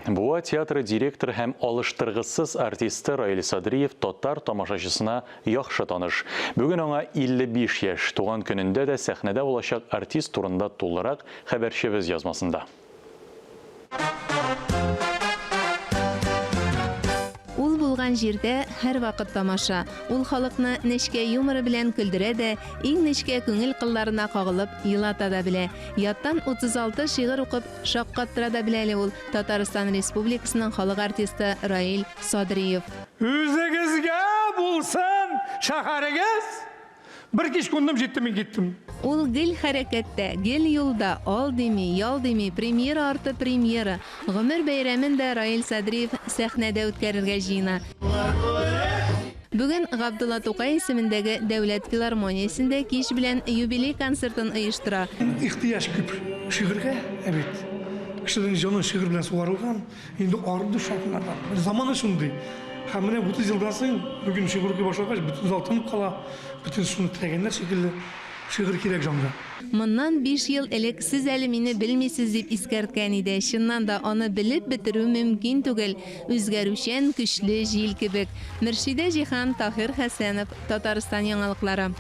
Буа театры директоры һәм алыштыргысыз артисты Раил Садриев татар тамашачысына яхшы таныш. Бүген аңа 55 яшь. Туган көнендә дә сәхнәдә булачак артист турында тулырак хәбәрчебез язмасында. Ул булган җирдә һәрвакыт тамаша. Ул халыкны нечкә юморы белән көлдерә дә, иң нечкә күңел кылларына кагылып елата да белә. Яттан 36 шигырь укып Шаккаттыра да белә әле ул, Татарстан Республикасының халык артисты Раил Садриев. Үзегезгә булсын шәһәрегез! Бер кич кундым, җитте, мин киттем. Ул гел хәрәкәттә, гел юлда, ал дими, ял дими, премьера арты премьера. Гомер бәйрәмен дә Раил Садриев сәхнәдә үткәрергә җыена. Бүген Габдулла Тукай исемендәге дәүләт филармониясендә кич белән юбилей концертын оештыра. Ихтыяҗ күп шигырьгә, ә бит кешенең җаны шигырь белән сугарылган, инде арыды шаукымнардан. Заманы шундый. Һәм менә 30 елдан соң бүген шигырь укый башлагач, бөтен зал тынып кала, бөтен шуны теләгәннәр шикелле. Шигырь кирәк җанга. Моннан биш ел элек сез әле мине белмисез дип искәрткән иде. Чыннан да, аны белеп бетерү мөмкин түгел. Үзгәрүчән, көчле җил кебек. Мөршидә Җиһан, Таһир Хәсәнов, Татарстан яңалыклары.